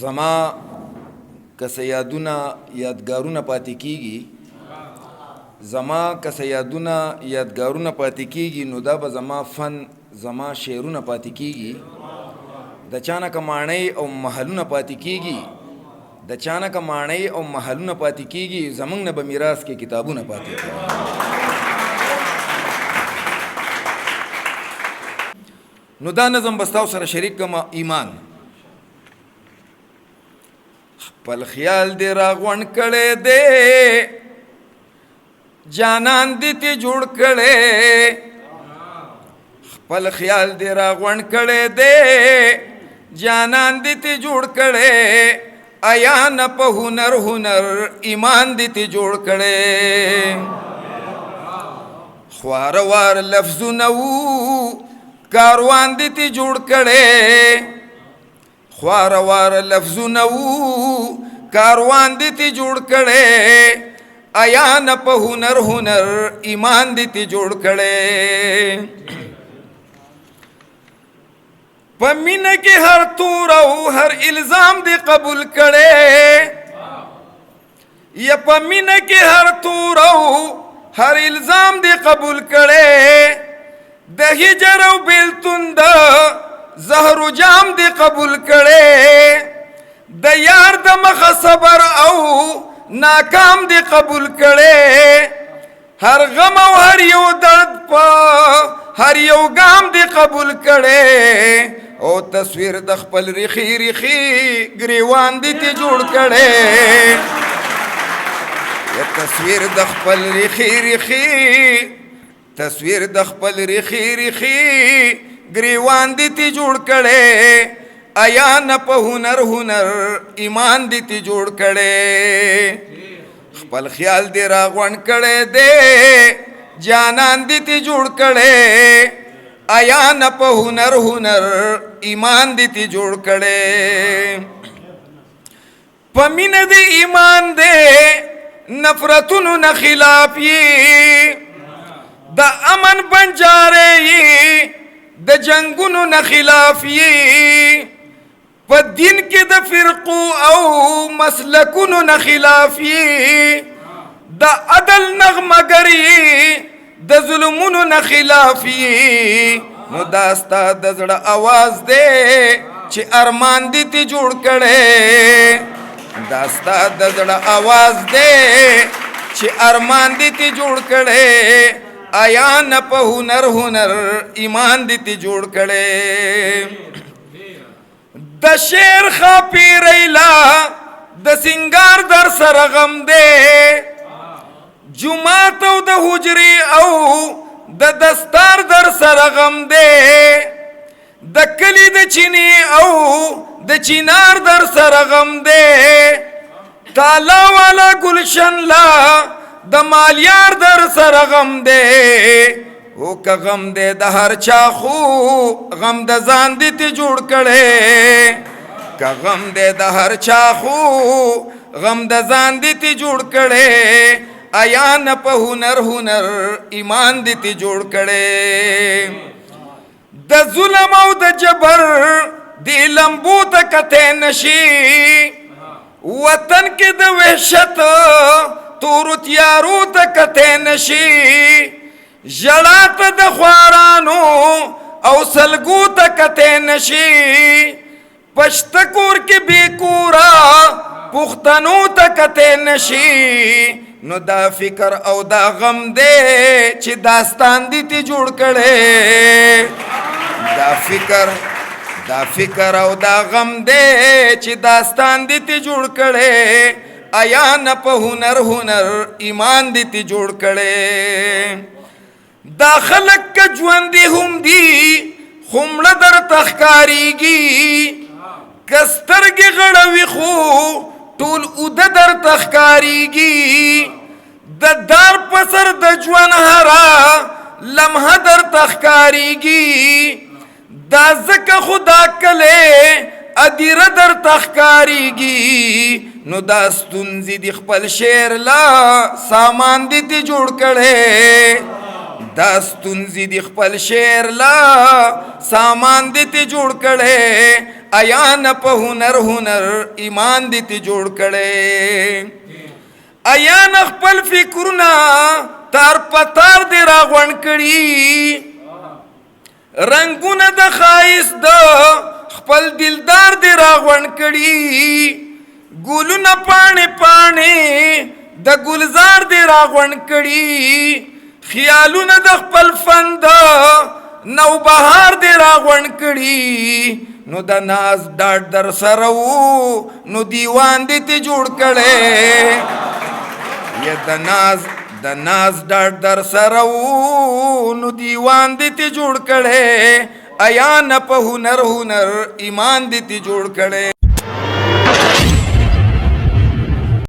زما که څه یادونه یادګارونه پاتې کیږي، زما که څه یادونه یادګارونه پاتې کیږي، نو دا به زما فن زما شعرونه پاتې کیږي. د چا نه که ماڼۍ او محلونه پاتې کیږي، د چا نه که ماڼۍ او محلونه پاتې کیږي، زمونږ نه به میراث کې کتابونه پاتې کیږي. نو دا نظم به ستاسو سره شریک کړم. ایمان خپل خیال دې راغونډ کړی دی، جانان دې ته جوړ کړی. خپل خیال دې راغونډ کړی دی، جانان دې ته جوړ کړی. ایا نه په هنر هنر ایمان دې ته جوړ کړی. خواره وار لفظونه وو کاروان دې ته جوړ کړی. خواره وار لفظونه وو کاروان دې ته جوړ کړی. ایا نه په هنر هنر ایمان دې ته جوړ کړی. په مینه کې هر تور او هر الزام دې قبول کړی. یا په مینه کې هر تور او هر الزام دې قبول کړی. د هجر او بیلتون د زهر جام دې قبول کړی. د یار د مخه صبر او ناکام دې قبول کړی. هر غم او هر یو درد په هر یو ګام دې قبول کړی. او تصویر د خپل ریخي ریخي ګریوان دې ته جوړ کړی. یا تصویر د خپل ریخي ریخي، تصویر د خپل ریخي ریخي ګریوان دې ته جوړ کړی. ایا نه په هنر هنر ایمان دې ته جوړ کړی. خپل خیال دې راغونډ کړی دی، جانان دې ته جوړ کړی. ایا نه په هنر هنر ایمان دې ته جوړ کړی. په مینه دې ایمان دی، نفرتونو نه خلاف یې، د امن بنجارې یې، د جنگونو نه خلاف یې. په دین کې د فرقو او مسلکونو نه خلاف یې، د عدل نغمهګر یې، د ظلمونو نه خلاف یې. نو دا ستا د زړه اواز دی چې ارمان دې ته جوړ کړی. دا ستا د زړه اواز دی چې ارمان دې ته جوړ کړی. آیا نه په هنر هنر ایمان دې ته جوړ کړی. د شعر ښاپېرۍ لا د سنګار در سره غم دی، جومات او د حجرې او د دستار در سره غم دی، د کلي د چینې او د چینار در سره غم دی، تالا والا ګلشن لا د مالیار در سره غم دی. او که غم دی د هر چا خو غم د ځان دې ته جوړ کړی. که غم دی د هر چا خو غم د ځان دې ته جوړ کړی. ایا نه په هنر هنر ایمان دې ته جوړ کړی. د ظلم او د جبر دې لمبو ته کتی نشي، وطن کې د وحشت تورو تیارو ته کتی نشي، ژړا ته د خوارانو او سلګو ته کتی نشي، پشته کور کې بې کورا پښتنو ته کتی نشي. نو دا فکر او دا غم دی چې داستان دې ته جوړ کړی. دا فکر، دا فکر او دا غم دی چې داستان دې ته جوړ کړی. ایا نه په هنر هنر ایمان دې ته جوړ کړی. دا خلک که ژوندي هم دي خو مړه درته ښکارېږي، که سترګې غړوي خو ټول اوده درته ښکارېږي، د دار په سر د ژوند هره لمحه درته ښکارېږي. دا ځکه خو دا کلی ادیره درته ښکارېږي. نو دا ستونزې دې خپل شعر لا سامان دې ته جوړ کړی. دا ستونزې دې خپل شعر لا سامان دې ته جوړ کړی. ایا نه په هنر هنر ایمان دې تی جوړ کړي؟ ایا نه خپل فکرونه تار پتار دې راغونډ کړي؟ رنگونه د خایس د خپل دلدار دې راغونډ کړي، ګلونه پاڼې پاڼې د ګلزار دې راغونډ کړي، خیالونه د خپل فن د نوبهار دې راغونډ کړي. نو د ناز ډاډ در سره وو نو دیوان دې ته جوړ کړي. یا د ناز د ناز ډاډ در سره وو نو دیوان دې ته جوړ کړي، ایا نه په هنر هنر ایمان دې ته جوړ کړي؟